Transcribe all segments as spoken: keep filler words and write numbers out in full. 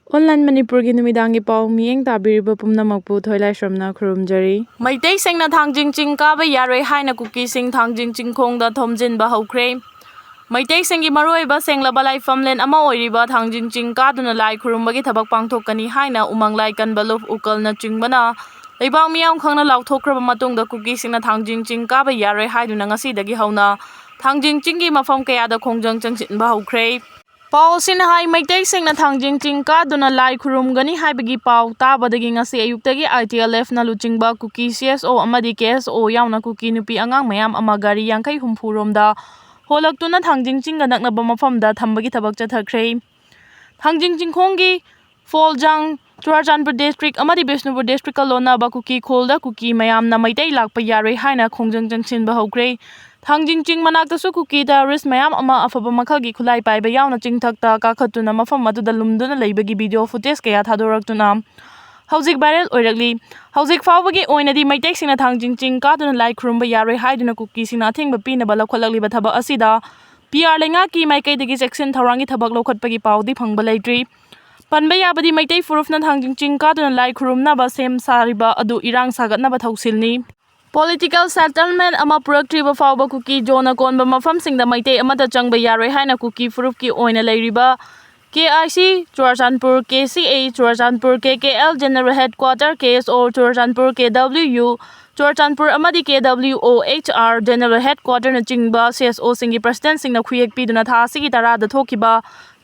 Online ꯃꯅꯤꯄꯨꯔꯒꯤ ꯅꯨꯃꯤꯗꯥꯡꯒꯤ ꯄꯥꯎ ꯃꯤꯠꯌꯦꯡ ꯇꯥꯕꯤꯔꯤꯕ ꯄꯨꯝꯅꯃꯛꯄꯨ ꯊꯣꯏꯂꯥꯏꯁ꯭ꯔꯝꯅ ꯈꯨꯔꯨꯝꯖꯔꯤ꯫ ꯃꯩꯇꯩꯁꯤꯡꯅ ꯊꯥꯡꯖꯤꯡ ꯆꯤꯡ ꯀꯥꯕ ꯌꯥꯔꯣꯏ ꯍꯥꯏꯅ ꯀꯨꯀꯤꯁꯤꯡ ꯊꯥꯡꯖꯤꯡ ꯆꯤꯡꯈꯣꯡꯗ ꯊꯣꯝꯖꯤꯟꯕ ꯍꯧꯈ꯭ꯔꯦ꯫ ꯃꯩꯇꯩꯁꯤꯡꯒꯤ ꯃꯔꯨꯑꯣꯏꯕ ꯁꯦꯡꯂꯕ ꯂꯥꯏꯐꯝꯂꯦꯟ ꯑꯃ ꯑꯣꯏꯔꯤꯕ ꯊꯥꯡꯖꯤꯡ ꯆꯤꯡ ꯀꯥꯗꯨꯅ ꯂꯥꯏ ꯈꯨꯔꯨꯝꯕꯒꯤ ꯊꯕꯛ ꯄꯥꯡꯊꯣꯛꯀꯅꯤ ꯍꯥꯏꯅ ꯎꯃꯪ ꯂꯥꯏ ꯀꯟꯕ ꯂꯨꯞ ꯎꯀꯜꯅꯆꯤꯡꯕꯅ ꯂꯩꯕꯥꯛ ꯃꯤꯌꯥꯝ ꯈꯪꯅ ꯂꯥꯎꯊꯣꯛꯈ꯭ꯔꯕ ꯃꯇꯨꯡꯗ ꯀꯨꯀꯤꯁꯤꯡꯅ ꯊꯥꯡꯖꯤꯡ ꯆꯤꯡ ꯀꯥꯕ ꯌꯥꯔꯣꯏ ꯍꯥꯏꯗꯨꯅ ꯉꯁꯤꯗꯒꯤ ꯍꯧꯅ ꯊꯥꯡꯖꯤꯡ ꯆꯤꯡꯒꯤ ꯃꯐꯝ ꯀꯌꯥꯗ ꯈꯣꯡꯖꯪ ꯆꯪꯁꯤꯟꯕ ꯍꯧꯈ꯭ꯔꯦ꯫ ꯄꯥꯎ ꯑꯁꯤꯅ ꯍꯥꯏ, ꯃꯩꯇꯩꯁꯤꯡꯅ ꯊꯥꯡꯖꯤꯡ ꯆꯤꯡ ꯀꯥꯗꯨꯅ ꯂꯥꯏ ꯈꯨꯔꯨꯝꯒꯅꯤ ꯍꯥꯏꯕꯒꯤ ꯄꯥꯎ ꯇꯥꯕꯗꯒꯤ ꯉꯁꯤ ꯑꯌꯨꯛꯇꯒꯤ ꯑꯥꯏ ꯇꯤ ꯑꯦꯜ ꯑꯦꯐꯅ ꯂꯨꯆꯤꯡꯕ ꯀꯨꯀꯤ ꯁꯤ ꯑꯦꯁ ꯑꯣ ꯑꯃꯗꯤ ꯀꯦ ꯑꯦꯁ ꯑꯣ ꯌꯥꯎꯅ ꯀꯨꯀꯤ ꯅꯨꯄꯤ ꯑꯉꯥꯡ ꯃꯌꯥꯝ ꯑꯃ ꯒꯥꯔꯤ ꯌꯥꯡꯈꯩ ꯍꯨꯝꯐꯨ ꯔꯣꯝꯗ ꯍꯣꯜꯂꯛꯇꯨꯅ ꯊꯥꯡꯖꯤꯡ ꯆꯤꯡꯒ ꯅꯛꯅꯕ ꯃꯐꯝꯗ ꯊꯝꯕꯒꯤ ꯊꯕꯛ ꯆꯠꯊꯈ꯭ꯔꯦ꯫ ꯊꯥꯡꯖꯤꯡ ꯆꯤꯡꯈꯣꯡꯒꯤ ꯐꯣꯜꯖꯥꯡ, ꯆꯨꯔꯥꯆꯥꯟꯄꯨꯔ ꯗꯤꯁꯇ꯭ꯔꯤꯛ ꯑꯃꯗꯤ ꯕꯤꯁꯅꯨꯄꯨꯔ ꯗꯤꯁꯇ꯭ꯔꯤꯛꯀ ꯂꯣꯟꯅꯕ ꯀꯨꯀꯤ ꯈꯨꯜꯗ ꯀꯨꯀꯤ ꯃꯌꯥꯝꯅ ꯃꯩꯇꯩ ꯂꯥꯛꯄ ꯌꯥꯔꯣꯏ ꯍꯥꯏꯅ ꯈꯣꯡꯖꯪ ꯆꯪꯁꯤꯟꯕ ꯍꯧꯈ꯭ꯔꯦ꯫ ꯊꯥꯡꯖꯤꯡ ꯆꯤꯡ ꯃꯅꯥꯛꯇꯁꯨ ꯀꯨꯀꯤ ꯇꯦꯔꯣꯔꯤꯁ꯭ꯠ ꯃꯌꯥꯝ ꯑꯃ ꯑꯐꯕ ꯃꯈꯜꯒꯤ ꯈꯨꯠꯂꯥꯏ ꯄꯥꯏꯕ ꯌꯥꯎꯅ ꯆꯤꯡꯊꯛꯇ ꯀꯥꯈꯠꯇꯨꯅ ꯃꯐꯝ ꯑꯗꯨꯗ ꯂꯨꯝꯗꯨꯅ ꯂꯩꯕꯒꯤ ꯚꯤꯗꯤꯑꯣ ꯐꯨꯇꯦꯖ ꯀꯌꯥ ꯊꯥꯗꯣꯔꯛꯇꯨꯅ ꯍꯧꯖꯤꯛ ꯚꯥꯏꯔꯦꯜ ꯑꯣꯏꯔꯛꯂꯤ꯫ ꯍꯧꯖꯤꯛ ꯐꯥꯎꯕꯒꯤ ꯑꯣꯏꯅꯗꯤ ꯃꯩꯇꯩꯁꯤꯡꯅ ꯊꯥꯡꯖꯤꯡ ꯆꯤꯡ ꯀꯥꯗꯨꯅ ꯂꯥꯏ ꯈꯨꯔꯨꯝꯕ ꯌꯥꯔꯣꯏ ꯍꯥꯏꯗꯨꯅ ꯀꯨꯀꯤꯁꯤꯡꯅ ꯑꯊꯤꯡꯕ ꯄꯤꯅꯕ ꯂꯧꯈꯠꯂꯛꯂꯤꯕ ꯊꯕꯛ ꯑꯁꯤꯗ ꯄꯤ ꯑꯥꯔ ꯂꯩꯉꯥꯛꯀꯤ ꯃꯥꯏꯀꯩꯗꯒꯤ ꯆꯦꯛꯁꯤꯟ ꯊꯧꯔꯥꯡꯒꯤ ꯊꯕꯛ ꯂꯧꯈꯠꯄꯒꯤ ꯄꯥꯎꯗꯤ ꯐꯪꯕ ꯂꯩꯇ꯭ꯔꯤ꯫ ꯄꯟꯕ ꯌꯥꯕꯗꯤ ꯃꯩꯇꯩ ꯐꯨꯔꯨꯞꯅ ꯊꯥꯡꯖꯤꯡ ꯆꯤꯡ ꯀꯥꯗꯨꯅ ꯂꯥꯏ ꯈꯨꯔꯨꯝꯅꯕ ꯁꯦꯝ ꯁꯥꯔꯤꯕ ꯑꯗꯨ ꯏꯔꯥꯡ ꯁꯥꯒꯠꯅꯕ ꯊꯧꯁꯤꯜꯅꯤ꯫ ꯄꯣꯂꯤꯇꯤꯀꯦꯜ ꯁꯦꯇꯜꯃꯦꯟ ꯑꯃ ꯄꯨꯔꯛꯇ꯭ꯔꯤꯕ ꯐꯥꯎꯕ ꯀꯨꯀꯤ ꯖꯣꯟꯅ ꯀꯣꯟꯕ ꯃꯐꯝꯁꯤꯡꯗ ꯃꯩꯇꯩ ꯑꯃꯠꯇ ꯆꯪꯕ ꯌꯥꯔꯣꯏ ꯍꯥꯏꯅ ꯀꯨꯀꯤ ꯐꯨꯔꯨꯞꯀꯤ ꯑꯣꯏꯅ ꯂꯩꯔꯤꯕ ꯀꯦ I C Churachandpur, K C A Churachandpur, K K L general headquarter, ꯀꯦ ꯑꯦꯁ ꯑꯣ ꯆꯨꯔꯥꯆꯥꯟꯄꯨꯔ, ꯀꯦ ꯗꯕ꯭ꯂꯤꯌꯨ ꯌꯨ ꯆꯨꯔꯥꯆꯥꯟꯄꯨꯔ ꯑꯃꯗꯤ ꯀꯦ ꯗꯕ꯭ꯂꯤꯌꯨ ꯑꯣ H R general ꯍꯦꯗꯀ꯭ꯋꯥꯇꯔꯅꯆꯤꯡꯕ C S ꯑꯣꯁꯤꯡꯒꯤ ꯄ꯭ꯔꯁꯤꯗꯦꯟꯠꯁꯤꯡꯅ ꯈꯨꯌꯦꯛ ꯄꯤꯗꯨꯅ ꯊꯥ ꯑꯁꯤꯒꯤ ꯇꯔꯥꯗ ꯊꯣꯛꯈꯤꯕ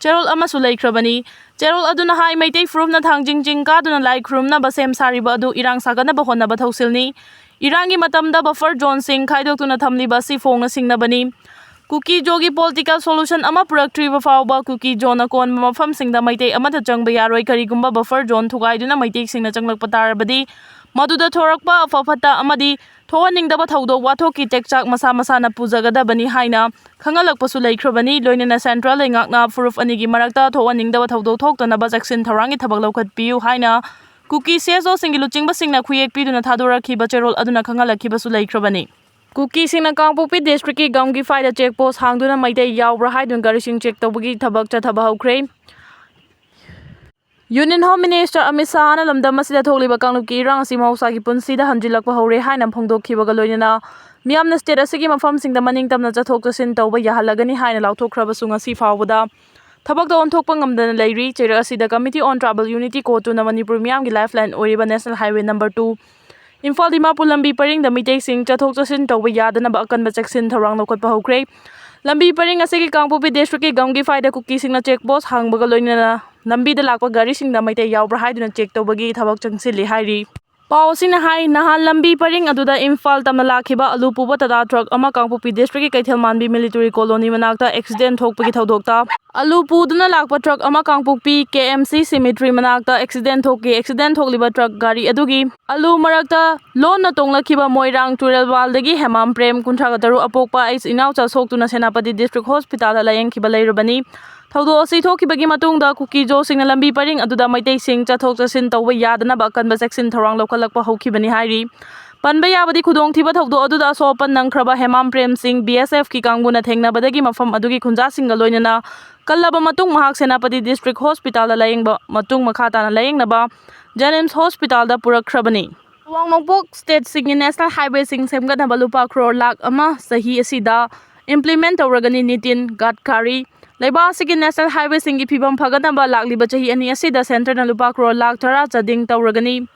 ꯆꯦꯔꯣꯜ ꯑꯃꯁꯨ ꯂꯩꯈ꯭ꯔꯕꯅꯤ꯫ ꯆꯦꯔꯣꯜ ꯑꯗꯨꯅ ꯍꯥꯏ, ꯃꯩꯇꯩ ꯐꯨꯔꯨꯞꯅ ꯊꯥꯡꯖꯤꯡ ꯆꯤꯡ ꯀꯥꯗꯨꯅ ꯂꯥꯏ ꯈꯨꯔꯨꯝꯅꯕ ꯁꯦꯝ ꯁꯥꯔꯤꯕ ꯑꯗꯨ ꯏꯔꯥꯡ ꯁꯥꯒꯠꯅꯕ ꯍꯣꯠꯅꯕ ꯊꯧꯁꯤꯜꯅꯤ꯫ ꯏꯔꯥꯡꯒꯤ ꯃꯇꯝꯗ ꯕꯐꯔ ꯖꯣꯟꯁꯤꯡ ꯈꯥꯏꯗꯣꯛꯇꯨꯅ ꯊꯝꯂꯤꯕ ꯑꯁꯤ ꯐꯣꯡꯅ ꯁꯤꯡꯅꯕꯅꯤ꯫ ꯀꯨꯀꯤ ꯖꯣꯒꯤ ꯄꯣꯂꯤꯇꯤꯀꯦꯜ ꯁꯣꯂꯨꯁꯟ ꯑꯃ ꯄꯨꯔꯛꯇ꯭ꯔꯤꯕ ꯐꯥꯎꯕ ꯀꯨꯀꯤ ꯖꯣꯟꯅ ꯀꯣꯟꯕ ꯃꯐꯝꯁꯤꯡꯗ ꯃꯩꯇꯩ ꯑꯃꯠꯇ ꯆꯪꯕ ꯌꯥꯔꯣꯏ꯫ ꯀꯔꯤꯒꯨꯝꯕ ꯕꯐꯔ ꯖꯣꯟ ꯊꯨꯒꯥꯏꯗꯨꯅ ꯃꯩꯇꯩꯁꯤꯡꯅ ꯆꯪꯂꯛꯄ ꯇꯥꯔꯕꯗꯤ ꯃꯗꯨꯗ ꯊꯣꯔꯛꯄ ꯑꯐ ꯐꯠꯇ ꯑꯃꯗꯤ ꯊꯣꯛꯍꯟꯅꯤꯡꯗꯕ ꯊꯧꯗꯣꯛ ꯋꯥꯊꯣꯛꯀꯤ ꯇꯦꯛꯆꯥꯛ ꯃꯁꯥ ꯃꯁꯥꯅ ꯄꯨꯖꯒꯗꯕꯅꯤ ꯍꯥꯏꯅ ꯈꯪꯍꯜꯂꯛꯄꯁꯨ ꯂꯩꯈ꯭ꯔꯕꯅꯤ꯫ ꯂꯣꯏꯅꯅ ꯁꯦꯟꯇ꯭ꯔꯦꯜ ꯂꯩꯉꯥꯛꯅ ꯐꯨꯔꯨꯞ ꯑꯅꯤꯒꯤ ꯃꯔꯛꯇ ꯊꯣꯛꯍꯟꯅꯤꯡꯗꯕ ꯊꯧꯗꯣꯛ ꯊꯣꯛꯇꯅꯕ ꯆꯦꯛꯁꯤꯟ ꯊꯧꯔꯥꯡꯒꯤ ꯊꯕꯛ ꯂꯧꯈꯠꯄꯤꯌꯨ ꯍꯥꯏꯅ ꯀꯨꯀꯤ ꯁꯤ ꯑꯦꯁ ꯑꯣꯁꯤꯡꯒꯤ ꯂꯨꯆꯤꯡꯕꯁꯤꯡꯅ ꯈꯨꯌꯦꯛ ꯄꯤꯗꯨꯅ ꯊꯥꯗꯣꯔꯛꯈꯤꯕ ꯆꯦꯔꯣꯜ ꯑꯗꯨꯅ ꯈꯪꯍꯜꯂꯛꯈꯤꯕꯁꯨ ꯂꯩꯈ꯭ꯔꯕꯅꯤ꯫ ꯀꯨꯀꯤꯁꯤꯡꯅ ꯀꯥꯡꯄꯣꯛꯄꯤ ꯗꯤꯁꯇ꯭ꯔꯤꯛꯀꯤ ꯒꯝꯒꯤꯐꯥꯏꯗ ꯆꯦꯛ ꯄꯣꯁ ꯍꯥꯡꯗꯨꯅ ꯃꯩꯇꯩ ꯌꯥꯎꯕ꯭ꯔꯥ ꯍꯥꯏꯗꯨꯅ ꯒꯥꯔꯤꯁꯤꯡ ꯆꯦꯛ ꯇꯧꯕꯒꯤ ꯊꯕꯛ ꯆꯠꯊꯕ ꯍꯧꯈ꯭ꯔꯦ꯫ Union Home Minister ꯑꯃꯤꯠ ꯁꯥꯍꯅ ꯂꯝꯗꯝ ꯑꯁꯤꯗ ꯊꯣꯛꯂꯤꯕ ꯀꯥꯡꯂꯨꯞꯀꯤ ꯏꯔꯥꯡ ꯑꯁꯤ ꯃꯍꯧꯁꯥꯒꯤ ꯄꯨꯟꯁꯤꯗ ꯍꯟꯖꯤꯜꯂꯛꯄ ꯍꯧꯔꯦ ꯍꯥꯏꯅ ꯐꯣꯡꯗꯣꯛꯈꯤꯕꯒ ꯂꯣꯏꯅꯅ ꯃꯤꯌꯥꯝꯅ state ꯑꯁꯤꯒꯤ ꯃꯐꯝꯁꯤꯡꯗ ꯃꯅꯤꯡ ꯇꯝꯅ ꯆꯠꯊꯣꯛ ꯆꯠꯁꯤꯟ ꯇꯧꯕ ꯌꯥꯍꯜꯂꯒꯅꯤ ꯍꯥꯏꯅ ꯂꯥꯎꯊꯣꯛꯈ꯭ꯔꯕꯁꯨ ꯉꯁꯤ ꯐꯥꯎꯕꯗ ꯊꯕꯛꯇ ꯑꯣꯟꯊꯣꯛꯄ ꯉꯝꯗꯅ ꯂꯩꯔꯤ꯫ ꯆꯩꯔꯛ ꯑꯁꯤꯗ Committee on Tribal Unity ꯀꯣꯇꯨꯅ Manipur ꯃꯤꯌꯥꯝꯒꯤ lifeline ꯑꯣꯏꯔꯤꯕ National Highway number two Imphal Dimapur ꯂꯝꯕꯤ ꯄꯔꯤꯡꯗ ꯃꯤꯇꯩꯁꯤꯡ ꯆꯠꯊꯣꯛ ꯆꯠꯁꯤꯟ ꯇꯧꯕ ꯌꯥꯗꯅꯕ ꯑꯀꯟꯕ ꯆꯦꯛꯁꯤꯟ ꯊꯧꯔꯥꯡ ꯂꯧꯈꯠꯄ ꯍꯧꯈ꯭ꯔꯦ꯫ ꯂꯝꯕꯤ ꯄꯔꯤꯡ ꯑꯁꯤꯒꯤ ꯀꯥꯡꯄꯣꯛꯄꯤ districtꯀꯤ ꯒꯝꯒꯤꯐꯥꯏꯗ ꯀꯨꯀꯤꯁꯤꯡꯅ check post ꯍꯥꯡꯕꯒ ꯂꯣꯏꯅꯅ ꯂꯝꯕꯤꯗ ꯂꯥꯛꯄ ꯒꯥꯔꯤꯁꯤꯡꯗ ꯃꯩꯇꯩ ꯌꯥꯎꯕ꯭ꯔꯥ ꯍꯥꯏꯗꯨꯅ check ꯇꯧꯕꯒꯤ ꯊꯕꯛ ꯆꯪꯁꯤꯜꯂꯤ ꯍꯥꯏꯔꯤ꯫ ꯄꯥꯎ ꯑꯁꯤꯅ ꯍꯥꯏ, ꯅꯍꯥꯟ ꯂꯝꯕꯤ ꯄꯔꯤꯡ ꯑꯗꯨꯗ ꯏꯝꯐꯥꯜ ꯇꯝꯅ ꯂꯥꯛꯈꯤꯕ ꯑꯂꯨ ꯄꯨꯕ Tata truck ꯑꯃ ꯀꯥꯡꯄꯣꯛꯄꯤ districtꯀꯤ ꯀꯩꯊꯦꯜ ꯃꯥꯟꯕꯤ military colony ꯃꯅꯥꯛꯇ accident ꯊꯣꯛꯄꯒꯤ ꯊꯧꯗꯣꯛꯇ ꯑꯂꯨ ꯄꯨꯗꯨꯅ ꯂꯥꯛꯄ truck ꯑꯃ ꯀꯥꯡꯄꯣꯛꯄꯤ KMC cemetery ꯃꯅꯥꯛꯇ accident ꯊꯣꯛꯈꯤ꯫ Accident ꯊꯣꯛꯂꯤꯕ truck ꯒꯥꯔꯤ ꯑꯗꯨꯒꯤ ꯑꯂꯨ ꯃꯔꯛꯇ ꯂꯣꯟꯅ ꯇꯣꯡꯂꯛꯈꯤꯕ ꯃꯣꯏꯔꯥꯡ ꯇꯨꯔꯦꯜꯋꯥꯜꯗꯒꯤ ꯍꯦꯃꯥꯝ ꯄ꯭ꯔꯦꯝ, ꯀꯨꯟꯊ꯭ꯔꯥ ꯇꯔꯨꯛ, ꯑꯄꯣꯛꯄ ꯑꯩꯆ ꯏꯅꯥꯎꯆꯥ ꯁꯣꯛꯇꯨꯅ ꯁꯦꯅꯥꯄꯇꯤ district hospitalꯗ ꯂꯥꯌꯦꯡꯈꯤꯕ ꯂꯩꯔꯕꯅꯤ꯫ ꯊꯧꯗꯣꯛ ꯑꯁꯤ ꯊꯣꯛꯈꯤꯕꯒꯤ ꯃꯇꯨꯡꯗ ꯀꯨꯀꯤ ꯖꯣꯁꯤꯡꯅ ꯂꯝꯕꯤ ꯄꯔꯤꯡ ꯑꯗꯨꯗ ꯃꯩꯇꯩꯁꯤꯡ ꯆꯠꯊꯣꯛ ꯆꯠꯁꯤꯟ ꯇꯧꯕ ꯌꯥꯗꯅꯕ ꯑꯀꯟꯕ ꯆꯦꯛꯁꯤꯟ ꯊꯧꯔꯥꯡ ꯂꯧꯈꯠꯂꯛꯄ ꯍꯧꯈꯤꯕꯅꯤ ꯍꯥꯏꯔꯤ꯫ ꯄꯟꯕ ꯌꯥꯕꯗꯤ, ꯈꯨꯗꯣꯡꯊꯤꯕ ꯊꯧꯗꯣꯛ ꯑꯗꯨꯗ ꯑꯁꯣꯛ ꯑꯄꯟ ꯅꯪꯈ꯭ꯔꯕ ꯍꯦꯃꯥꯝ ꯄ꯭ꯔꯦꯝ ꯁꯤꯡ BSFꯀꯤ ꯀꯥꯡꯕꯨꯅ ꯊꯦꯡꯅꯕꯗꯒꯤ ꯃꯐꯝ ꯑꯗꯨꯒꯤ ꯈꯨꯟꯖꯥꯁꯤꯡꯒ ꯂꯣꯏꯅꯅ ꯀꯜꯂꯕ ꯃꯇꯨꯡ ꯃꯍꯥꯛ ꯁꯦꯅꯥꯄꯇꯤ district hospitalꯗ ꯂꯥꯌꯦꯡꯕ ꯃꯇꯨꯡ ꯃꯈꯥ ꯇꯥꯅ ꯂꯥꯌꯦꯡꯅꯕ JNIMS hospitalꯗ ꯄꯨꯔꯛꯈ꯭ꯔꯕꯅꯤ꯫ ꯑꯋꯥꯡ ꯅꯣꯡꯄꯣꯛ stateꯁꯤꯡꯒꯤ national highwayꯁꯤꯡ ꯁꯦꯝꯒꯠꯅꯕ ꯂꯨꯄꯥ crore ꯂꯥꯈ ꯑꯃ ꯆꯍꯤ ꯑꯁꯤꯗ implement ꯇꯧꯔꯒꯅꯤ, ꯅꯤꯇꯤꯟ ꯒꯗꯀꯥꯔꯤ꯫ ꯂꯩꯕꯥꯛ ꯑꯁꯤꯒꯤ national highwayꯁꯤꯡꯒꯤ ꯐꯤꯕꯝ ꯐꯒꯠꯅꯕ ꯂꯥꯛꯂꯤꯕ ꯆꯍꯤ ꯑꯅꯤ ꯑꯁꯤꯗ centreꯅ ꯂꯨꯄꯥ crore ꯂꯥꯈ ꯇꯔꯥ ꯆꯥꯗꯤꯡ ꯇꯧꯔꯒꯅꯤ꯫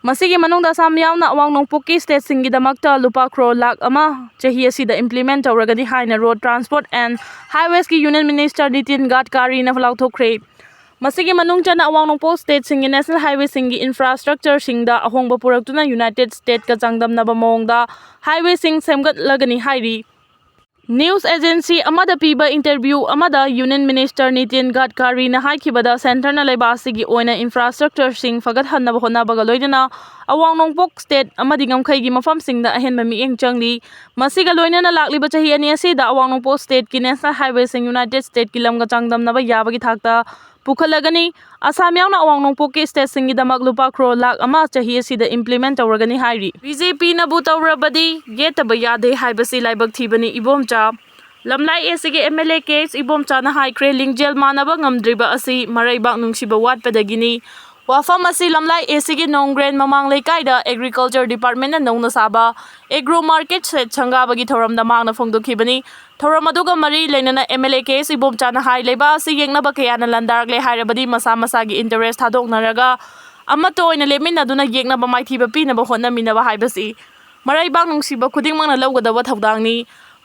ꯃꯁꯤꯒꯤ ꯃꯅꯨꯡꯗ ꯑꯁꯥꯝ ꯌꯥꯎꯅ ꯑꯋꯥꯡ ꯅꯣꯡꯄꯣꯛꯀꯤ stateꯁꯤꯡꯒꯤꯗꯃꯛꯇ ꯂꯨꯄꯥ crore ꯂꯥꯈ ꯑꯃ ꯆꯍꯤ ꯑꯁꯤꯗ implement ꯇꯧꯔꯒꯅꯤ ꯍꯥꯏꯅ Road Transport and Highwaysꯀꯤ Union Minister Nitin ꯒꯗꯀꯥꯔꯤꯅ ꯂꯥꯎꯊꯣꯛꯈ꯭ꯔꯦ꯫ ꯃꯁꯤꯒꯤ ꯃꯅꯨꯡ ꯆꯟꯅ ꯑꯋꯥꯡ ꯅꯣꯡꯄꯣꯛ stateꯁꯤꯡꯒꯤ national highwayꯁꯤꯡꯒꯤ infrastructureꯁꯤꯡꯗ ꯑꯍꯣꯡꯕ ꯄꯨꯔꯛꯇꯨꯅ United Statesꯀ ꯆꯥꯡꯗꯝꯅꯕ ꯃꯑꯣꯡꯗ highwayꯁꯤꯡ ꯁꯦꯝꯒꯠꯂꯒꯅꯤ ꯍꯥꯏꯔꯤ꯫ News agency ꯑꯃꯗ ꯄꯤꯕ interview ꯑꯃꯗ Union Minister ꯅꯤꯇꯤꯟ ꯒꯗꯀꯥꯔꯤꯅ ꯍꯥꯏꯈꯤꯕꯗ, centreꯅ ꯂꯩꯕꯥꯛ ꯑꯁꯤꯒꯤ ꯑꯣꯏꯅ infrastructureꯁꯤꯡ ꯐꯒꯠꯍꯟꯅꯕ ꯍꯣꯠꯅꯕꯒ ꯂꯣꯏꯅꯅ ꯑꯋꯥꯡ ꯅꯣꯡꯄꯣꯛ state ꯑꯃꯗꯤ ꯉꯝꯈꯩꯒꯤ ꯃꯐꯝꯁꯤꯡꯗ ꯑꯍꯦꯟꯕ ꯃꯤꯠꯌꯦꯡ ꯆꯪꯂꯤ꯫ ꯃꯁꯤꯒ ꯂꯣꯏꯅꯅ ꯂꯥꯛꯂꯤꯕ ꯆꯍꯤ ꯑꯅꯤ ꯑꯁꯤꯗ ꯑꯋꯥꯡ ꯅꯣꯡꯄꯣꯛ stateꯀꯤ national highwayꯁꯤꯡ United Statesꯀꯤ ꯂꯝꯒ ꯆꯥꯡꯗꯝꯅꯕ ꯌꯥꯕꯒꯤ ꯊꯥꯛꯇ ꯄꯨꯈꯠꯂꯒꯅꯤ꯫ ꯑꯁꯥꯝ ꯌꯥꯎꯅ ꯑꯋꯥꯡ ꯅꯣꯡꯄꯣꯛꯀꯤ stateꯁꯤꯡꯒꯤꯗꯃꯛ ꯂꯨꯄꯥ crore ꯂꯥꯈ ꯑꯃ ꯆꯍꯤ ꯑꯁꯤꯗ implement ꯇꯧꯔꯒꯅꯤ ꯍꯥꯏꯔꯤ꯫ BJPꯅꯕꯨ ꯇꯧꯔꯕꯗꯤ ꯌꯦꯠꯇꯕ ꯌꯥꯗꯦ ꯍꯥꯏꯕꯁꯤ ꯂꯥꯏꯕꯛ ꯊꯤꯕꯅꯤ ꯏꯕꯣꯝꯆꯥ꯫ ꯂꯝꯂꯥꯏ ꯑꯦ ꯁꯤꯒꯤ ꯑꯦꯝ ꯑꯦꯜ ꯑꯦ ꯀꯦ ꯑꯦꯁ ꯏꯕꯣꯝꯆꯥꯅ ꯍꯥꯏꯈ꯭ꯔꯦ, ꯂꯤꯡꯖꯦꯜ ꯃꯥꯟꯅꯕ ꯉꯝꯗ꯭ꯔꯤꯕ ꯑꯁꯤ ꯃꯔꯩꯕꯥꯛ ꯅꯨꯡꯁꯤꯕ ꯋꯥꯠꯄꯗꯒꯤꯅꯤ꯫ ꯋꯥꯐꯝ ꯑꯁꯤ ꯂꯝꯂꯥꯏ ꯑꯦ ꯁꯤꯒꯤ ꯅꯣꯡꯒ꯭ꯔꯦꯟ ꯃꯃꯥꯡ ꯂꯩꯀꯥꯏꯗ ꯑꯦꯒ꯭ꯔꯤꯀꯜꯆꯔ ꯗꯤꯄꯥꯔꯠꯃꯦꯟꯅ ꯅꯧꯅ ꯁꯥꯕ ꯑꯦꯒ꯭ꯔꯣ ꯃꯥꯔꯀꯦꯠ ꯁꯦꯠ ꯁꯪꯒꯥꯕꯒꯤ ꯊꯧꯔꯝꯗ ꯃꯍꯥꯛꯅ ꯐꯣꯡꯗꯣꯛꯈꯤꯕꯅꯤ꯫ ꯊꯧꯔꯝ ꯑꯗꯨꯒ ꯃꯔꯤ ꯂꯩꯅꯅ ꯑꯦꯝ ꯑꯦꯜ ꯑꯦ ꯀꯦ ꯑꯦꯁ ꯏꯕꯣꯝꯆꯥꯅ ꯍꯥꯏ, ꯂꯩꯕꯥꯛ ꯑꯁꯤ ꯌꯦꯛꯅꯕ ꯀꯌꯥꯅ ꯂꯥꯟꯗꯥꯔꯛꯂꯦ ꯍꯥꯏꯔꯕꯗꯤ ꯃꯁꯥ ꯃꯁꯥꯒꯤ ꯏꯟꯇꯔꯦꯁ ꯊꯥꯗꯣꯛꯅꯔꯒ ꯑꯃꯠꯇ ꯑꯣꯏꯅ ꯂꯦꯞꯃꯤꯟꯅꯗꯨꯅ ꯌꯦꯛꯅꯕ ꯃꯥꯏꯊꯤꯕ ꯄꯤꯅꯕ ꯍꯣꯠꯅꯃꯤꯟꯅꯕ ꯍꯥꯏꯕꯁꯤ ꯃꯔꯩꯕꯥꯛ ꯅꯨꯡꯁꯤꯕ ꯈꯨꯗꯤꯡꯃꯛꯅ ꯂꯧꯒꯗꯕ ꯊꯧꯗꯥꯡꯅꯤ꯫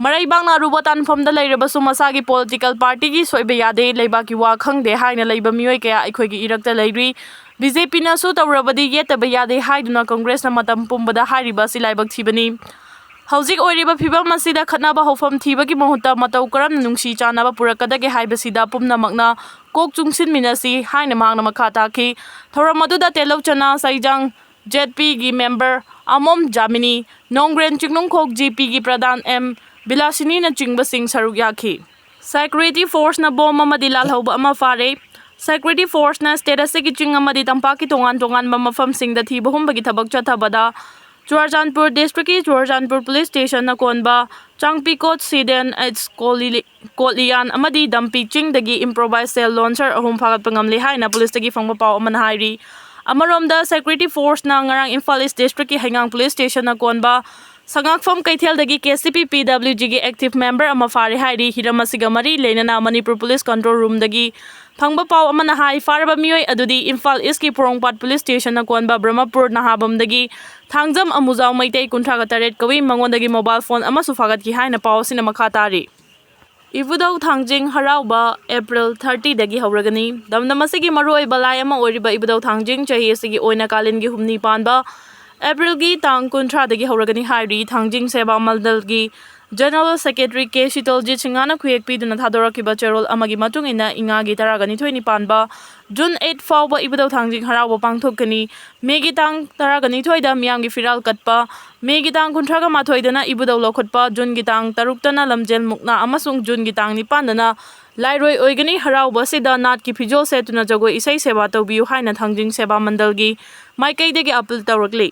ꯃꯔꯩꯕꯥꯛꯅ ꯑꯔꯨꯕ ꯇꯥꯟꯐꯝꯗ ꯂꯩꯔꯕꯁꯨ ꯃꯁꯥꯒꯤ ꯄꯣꯂꯤꯇꯤꯀꯦꯜ ꯄꯥꯔꯇꯤꯒꯤ ꯁꯣꯏꯕ ꯌꯥꯗꯦ, ꯂꯩꯕꯥꯛꯀꯤ ꯋꯥ ꯈꯪꯗꯦ ꯍꯥꯏꯅ ꯂꯩꯕ ꯃꯤꯑꯣꯏ ꯀꯌꯥ ꯑꯩꯈꯣꯏꯒꯤ ꯏꯔꯛꯇ ꯂꯩꯔꯤ꯫ ꯕꯤ ꯖꯦ ꯄꯤꯅꯁꯨ ꯇꯧꯔꯕꯗꯤ ꯌꯦꯠꯇꯕ ꯌꯥꯗꯦ ꯍꯥꯏꯗꯨꯅ ꯀꯪꯒ꯭ꯔꯦꯁꯅ ꯃꯇꯝ ꯄꯨꯝꯕꯗ ꯍꯥꯏꯔꯤꯕ ꯑꯁꯤ ꯂꯥꯏꯕꯛ ꯊꯤꯕꯅꯤ꯫ ꯍꯧꯖꯤꯛ ꯑꯣꯏꯔꯤꯕ ꯐꯤꯕꯝ ꯑꯁꯤꯗ ꯈꯠꯅꯕ ꯍꯧꯐꯝ ꯊꯤꯕꯒꯤ ꯃꯍꯨꯠꯇ ꯃꯇꯧ ꯀꯔꯝꯅ ꯅꯨꯡꯁꯤ ꯆꯥꯟꯅꯕ ꯄꯨꯔꯛꯀꯗꯒꯦ ꯍꯥꯏꯕꯁꯤꯗ ꯄꯨꯝꯅꯃꯛꯅ ꯀꯣꯛ ꯆꯨꯡꯁꯤꯟꯃꯤꯟꯅꯁꯤ ꯍꯥꯏꯅ ꯃꯍꯥꯛꯅ ꯃꯈꯥ ꯇꯥꯈꯤ꯫ ꯊꯧꯔꯝ ꯑꯗꯨꯗ ꯇꯦꯂꯧ ꯆꯅꯥ ꯁꯩꯖꯥꯡ ꯖꯦꯠ ꯄꯤꯒꯤ ꯃꯦꯝꯕꯔ ꯑꯃꯣꯝ ꯖꯥꯃꯤꯅꯤ, ꯅꯣꯡꯒ꯭ꯔꯦꯟ ꯆꯤꯡꯅꯨꯡꯈꯣꯛ ꯖꯤ ꯄꯤꯒꯤ ꯄ꯭ꯔꯙꯥꯟ ꯑꯦꯝ ꯕꯤꯂꯥꯁꯤꯅꯤꯅꯆꯤꯡꯕꯁꯤꯡ ꯁꯔꯨꯛ ꯌꯥꯈꯤ꯫ ꯁꯦꯀ꯭ꯌꯨꯔꯤꯇꯤ ꯐꯣꯔꯁꯅ ꯕꯣꯝ ꯑꯃꯗꯤ ꯂꯥꯜꯍꯧꯕ ꯑꯃ ꯐꯥꯔꯦ꯫ ꯁꯦꯀ꯭ꯌꯨꯔꯤꯇꯤ ꯐꯣꯔꯁꯅ ꯁ꯭ꯇꯦꯠ ꯑꯁꯤꯒꯤ ꯆꯤꯡ ꯑꯃꯗꯤ ꯇꯝꯄꯥꯛꯀꯤ ꯇꯣꯉꯥꯟ ꯇꯣꯉꯥꯟꯕ ꯃꯐꯝꯁꯤꯡꯗ ꯊꯤꯕ ꯍꯨꯝꯕꯒꯤ ꯊꯕꯛ ꯆꯠꯊꯕꯗ ꯆꯨꯔꯆꯥꯟꯄꯨꯔ ꯗꯤꯁꯇ꯭ꯔꯤꯛꯀꯤ ꯆꯨꯔꯆꯥꯟꯄꯨꯔ ꯄꯨꯂꯤꯁ ꯁ꯭ꯇꯦꯁꯟꯅ ꯀꯣꯟꯕ ꯆꯥꯡꯄꯤꯀꯣꯠ ꯁꯤ ꯗꯦꯟ ꯑꯩꯆ ꯀꯣꯂꯤ-, ꯀꯣꯠꯂꯤꯌꯥꯟ ꯑꯃꯗꯤ ꯗꯝꯄꯤ ꯆꯤꯡꯗꯒꯤ ꯏꯝꯄ꯭ꯔꯣꯚꯥꯏꯁ ꯁꯦꯜ ꯂꯣꯟꯁꯔ ꯑꯍꯨꯝ ꯐꯥꯒꯠꯄ ꯉꯝꯂꯦ ꯍꯥꯏꯅ ꯄꯨꯂꯤꯁꯇꯒꯤ ꯐꯪꯕ ꯄꯥꯎ ꯑꯃꯅ ꯍꯥꯏꯔꯤ꯫ ꯑꯃꯔꯣꯝꯗ, ꯁꯦꯀ꯭ꯌꯨꯔꯤꯇꯤ ꯐꯣꯔꯁꯅ ꯉꯔꯥꯡ ꯏꯝꯐꯥꯜ ꯏꯁ ꯗꯤꯁꯇ꯭ꯔꯤꯛꯀꯤ ꯍꯩꯉꯥꯡ ꯄꯨꯂꯤꯁ ꯁ꯭ꯇꯦꯁꯟꯅ ꯀꯣꯟꯕ ꯁꯉꯥꯛꯐꯝ ꯀꯩꯊꯦꯜꯗꯒꯤ ꯀꯦ ꯁꯤ ꯄꯤ ꯄꯤ ꯗꯕ꯭ꯂꯤꯎ ꯖꯤꯒꯤ ꯑꯦꯛꯇꯤꯚ ꯃꯦꯝꯕꯔ ꯑꯃ ꯐꯥꯔꯦ ꯍꯥꯏꯔꯤ꯫ ꯍꯤꯔꯝ ꯑꯁꯤꯒ ꯃꯔꯤ ꯂꯩꯅꯅ ꯃꯅꯤꯄꯨꯔ ꯄꯨꯂꯤꯁ ꯀꯟꯇ꯭ꯔꯣꯜ ꯔꯨꯝꯗꯒꯤ ꯐꯪꯕ ꯄꯥꯎ ꯑꯃꯅ ꯍꯥꯏ, ꯐꯥꯔꯕ ꯃꯤꯑꯣꯏ ꯑꯗꯨꯗꯤ ꯏꯝꯐꯥꯜ ꯏꯁꯀꯤ ꯄꯣꯔꯣꯝꯄꯥꯠ ꯄꯨꯂꯤꯁ ꯁ꯭ꯇꯦꯁꯟꯅ ꯀꯣꯟꯕ ꯕ꯭ꯔꯍꯃꯄꯨꯔ ꯅꯍꯥꯕꯝꯗꯒꯤ ꯊꯥꯡꯖꯝ ꯑꯃꯨꯖꯥꯎ ꯃꯩꯇꯩ, ꯀꯨꯟꯊ꯭ꯔꯥꯒ ꯇꯔꯦꯠ ꯀꯧꯏ꯫ ꯃꯉꯣꯟꯗꯒꯤ ꯃꯣꯕꯥꯏꯜ ꯐꯣꯟ ꯑꯃꯁꯨ ꯐꯥꯒꯠꯈꯤ ꯍꯥꯏꯅ ꯄꯥꯎ ꯑꯁꯤꯅ ꯃꯈꯥ ꯇꯥꯔꯤ꯫ ꯏꯕꯨꯙꯧ ꯊꯥꯡꯖꯤꯡ ꯍꯔꯥꯎꯕ ꯑꯦꯄ꯭ꯔꯤꯜ ꯊꯥꯔꯇꯤꯗꯒꯤ ꯍꯧꯔꯒꯅꯤ꯫ ꯗꯝꯗꯝ ꯑꯁꯤꯒꯤ ꯃꯔꯨꯑꯣꯏꯕ ꯂꯥꯏ ꯑꯃ ꯑꯣꯏꯔꯤꯕ ꯏꯕꯨꯙꯧ ꯊꯥꯡꯖꯤꯡ ꯆꯍꯤ ꯑꯁꯤꯒꯤ ꯑꯣꯏꯅ ꯀꯥꯂꯦꯟꯒꯤ ꯍꯨꯝꯅꯤ ꯄꯥꯟꯕ ꯑꯦꯄ꯭ꯔꯤꯜꯒꯤ ꯇꯥꯡ ꯀꯨꯟꯊ꯭ꯔꯥꯗꯒꯤ ꯍꯧꯔꯒꯅꯤ ꯍꯥꯏꯔꯤ꯫ ꯊꯥꯡꯖꯤꯡ ꯁꯦꯕꯥ ꯃꯟꯗꯜꯒꯤ ꯖꯦꯅꯔꯦꯜ ꯁꯦꯀ꯭ꯔꯦꯇꯔꯤ ꯀꯦ ꯁꯤꯇꯜꯖꯤꯠ ꯁꯤꯡꯍꯅ ꯈꯨꯌꯦꯛ ꯄꯤꯗꯨꯅ ꯊꯥꯗꯣꯔꯛꯈꯤꯕ ꯆꯦꯔꯣꯜ ꯑꯃꯒꯤ ꯃꯇꯨꯡ ꯏꯟꯅ, ꯏꯉꯥꯒꯤ ꯇꯔꯥꯒ ꯅꯤꯊꯣꯏꯅꯤ ꯄꯥꯟꯕ ꯖꯨꯟ ꯑꯩꯠ ꯐꯥꯎꯕ ꯏꯕꯨꯙꯧ ꯊꯥꯡꯖꯤꯡ ꯍꯔꯥꯎꯕ ꯄꯥꯡꯊꯣꯛꯀꯅꯤ꯫ ꯃꯦꯒꯤ ꯇꯥꯡ ꯇꯔꯥꯒ ꯅꯤꯊꯣꯏꯗ ꯃꯤꯌꯥꯝꯒꯤ ꯐꯤꯔꯥꯜ ꯀꯠꯄ, ꯃꯦꯒꯤ ꯇꯥꯡ ꯀꯨꯟꯊ꯭ꯔꯥꯒ ꯃꯥꯊꯣꯏꯗꯅ ꯏꯕꯨꯙꯧ ꯂꯧꯈꯠꯄ, ꯖꯨꯟꯒꯤ ꯇꯥꯡ ꯇꯔꯨꯛꯇꯅ ꯂꯝꯖꯦꯜ ꯃꯨꯛꯅꯥ ꯑꯃꯁꯨꯡ ꯖꯨꯟꯒꯤ ꯇꯥꯡ ꯅꯤꯄꯥꯟꯗꯅ ꯂꯥꯏꯔꯣꯏ ꯑꯣꯏꯒꯅꯤ꯫ ꯍꯔꯥꯎꯕ ꯑꯁꯤꯗ ꯅꯥꯠꯀꯤ ꯐꯤꯖꯣꯜ ꯁꯦꯠꯇꯨꯅ ꯖꯒꯣꯏ ꯏꯁꯩ ꯁꯦꯕꯥ ꯇꯧꯕꯤꯌꯨ ꯍꯥꯏꯅ ꯊꯥꯡꯖꯤꯡ ꯁꯦꯕꯥ ꯃꯟꯗꯜꯒꯤ ꯃꯥꯏꯀꯩꯗꯒꯤ ꯑꯥꯄꯤꯜ ꯇꯧꯔꯛꯂꯤ꯫